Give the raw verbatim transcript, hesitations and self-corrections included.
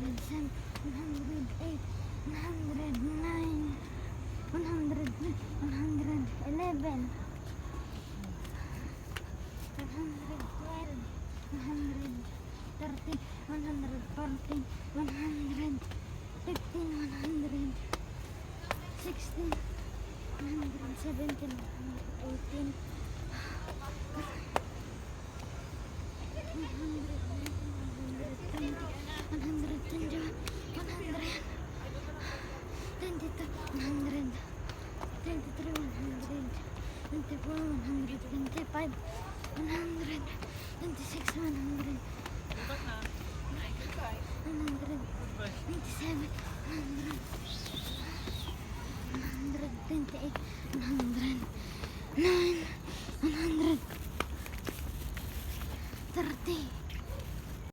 Ten, one hundred eight, one hundred nine, one hundred ten, one hundred eleven, one hundred twelve, one hundred thirteen, one hundred fourteen, one hundred fifteen, one hundred sixteen, one hundred seventeen, one hundred eighteen, one hundred nineteen, one hundred twenty, one hundred twenty-one, one hundred twenty-two, one hundred twenty-three, one hundred twenty-four, one hundred twenty-five, one hundred twenty-six, one hundred, one hundred twenty-seven, one hundred, one hundred twenty-eight, one hundred nine, one hundred thirty,